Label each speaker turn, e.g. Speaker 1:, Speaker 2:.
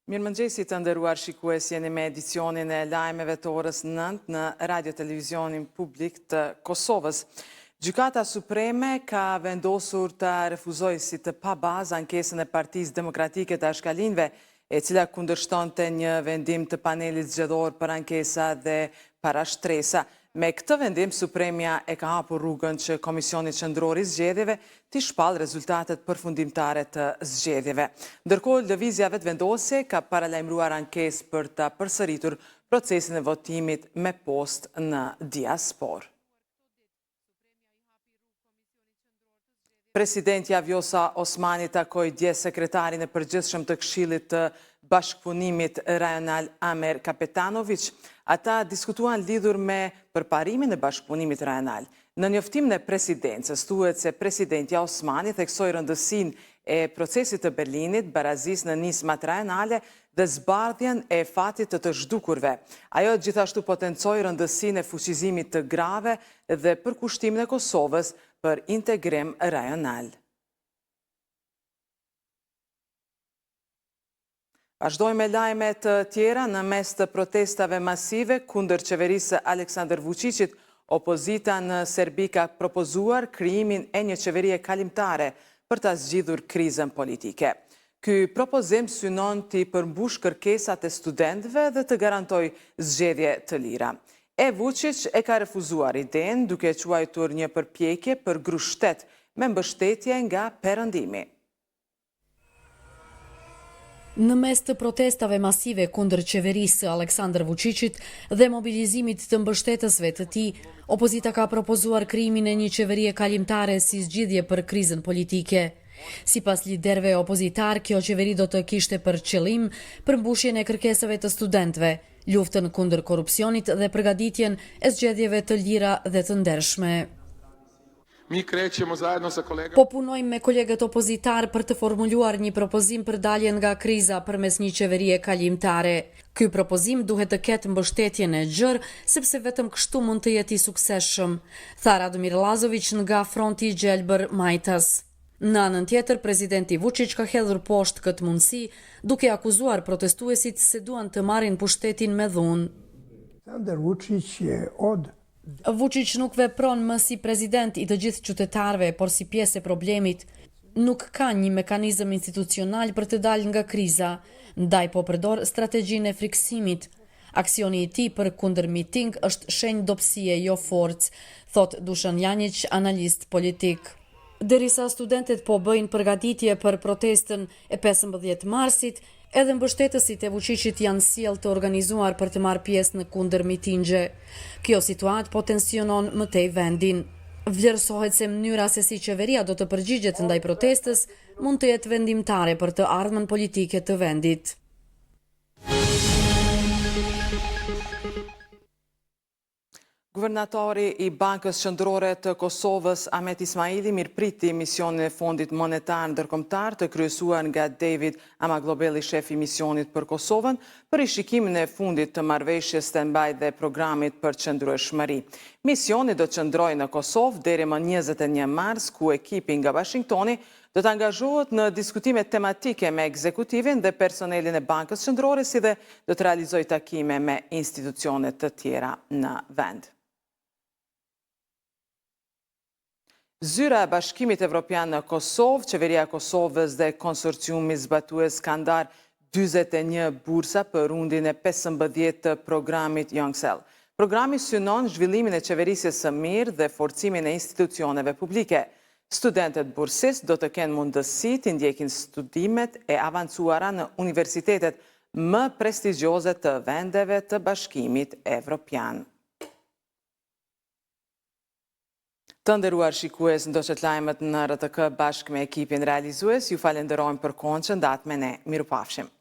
Speaker 1: Mirëmëngjesi të nderuar shikues, jeni me edicionin e lajmeve të orës 9 në Radio Televizionin Publik të Kosovës. Gjykata Supreme ka vendosur të refuzojë si të pabazë ankesën e Partisë Demokratike të Ashkalinjve, e cila kundërshtonte një vendim të panelit zgjedhor për ankesa dhe parashtresa. Me këtë vendim, Supremja e ka hapur rrugën që Komisioni Qendror i Zgjedhjeve t'i shpallë rezultatet përfundimtare të zgjedhjeve. Ndërkohë, Lëvizja Vetëvendosje ka paralajmëruar ankesë për ta përsëritur procesin e votimit me postë në diasporë. Presidentja Vjosa Osmani takoi dje sekretarin e përgjithshëm të Këshillit të Bashkëpunimit Rajonal Amer Kapetanoviq. Ata diskutuan lidhur me përparimin e bashkëpunimit rajonal. Në njoftimin e presidencës thuhet se presidentja Osmani theksoi rëndësinë e procesit të Berlinit, barazisë në nismat rajonale dhe zbardhjen e fatit të të zhdukurve. Ajo gjithashtu potencoi rëndësinë e fuqizimit të grave dhe përkushtimin e Kosovës për integrim rajonal. Vazhdojmë me lajme të tjera në mes të protestave masive kundër qeverisë së Aleksandër Vuçiqit, opozita në Serbi ka propozuar krijimin e një qeverie kalimtare për ta zgjidhur krizën politike. Ky propozim synon t'i përmbushë kërkesat e studentëve dhe të garantojë zgjedhje të lira. E Vuçiq e ka refuzuar idenë, duke e quajtur një përpjekje për grusht-shtet me mbështetje nga Perëndimi.
Speaker 2: Në mes të protestave masive kundër qeverisë së Aleksandër Vuçiqit dhe mobilizimit të mbështetësve të tij, opozita ka propozuar krijimin e një qeverie kalimtare si zgjidhje për krizën politike. Sipas liderëve opozitarë, kjo qeveri do të kishte për qëllim përmbushjen e kërkesave të studentëve, luftën kundër korrupsionit dhe përgatitjen e zgjedhjeve të lira dhe të ndershme. Po punojmë me kolegët opozitarë për të formuluar një propozim për daljen nga kriza përmes një qeverie kalimtare. Ky propozim duhet të ketë mbështetjen e gjerë, sepse vetëm kështu mund të jetë i suksesshëm, tha Radomir Lazoviq nga Fronti i Gjelbër Majtas. Në anën tjetër, presidenti Vuçiq ka hedhur poshtë këtë mundësi, duke akuzuar protestuesit se duan të marrin pushtetin me dhunë. Vuçiq nuk vepron më si president i të gjithë qytetarëve, por si pjesë e problemit. Nuk ka një mekanizëm institucional për të dalë nga kriza, ndaj po përdor strategjinë e frikësimit. Aksioni i tij për kundërmiting është shenjë dobësie, jo forcë, thotë Dushan Janjiq, analist politik. Derisa studentet po bëjnë përgatitje për protestën e 15 marsit, edhe mbështetësit e Vuçiqit janë sjellë të organizuar për të marrë pjesë në kundërmitingje. Kjo situatë po tensionon më tej vendin. Vlerësohet se mënyra se si qeveria do të përgjigjet ndaj protestës mund të jetë vendimtare për të ardhmen politike të vendit.
Speaker 1: Guvernatori i Bankës Qendrore të Kosovës, Ahmet Ismaili, mirëpriti misionin e Fondit Monetar Ndërkombëtar të kryesuar nga David Amaglobeli, shef i misionit për Kosovën, për rishikimin e fundit të marrëveshjes stand-by dhe programit për qëndrueshmëri. Misioni do të qëndrojë në Kosovë deri më 21 mars, ku ekipi nga Washingtoni Do të angazhohet në diskutime tematike me ekzekutivin dhe personelin e Bankës Qendrore si dhe do të realizojë takime me institucione të tjera në vend. Zyra e Bashkimit Evropian në Kosovë, Qeveria e Kosovës dhe Konsorciumi Zbatues kanë ndarë 41 bursa për rundin e 15 të programit Young Excel. Programi synon zhvillimin e qeverisjes së mirë dhe forcimin e institucioneve publike. Studentët bursistë do të kenë mundësi t'i ndjekin studimet e avancuara në universitetet më prestigjioze të vendeve të Bashkimit Evropian. Të nderuar shikues, ndoqët lajmet në RTK bashkë me ekipin realizues, ju falenderojmë për kohën që ndatë me ne. Mirupafshim.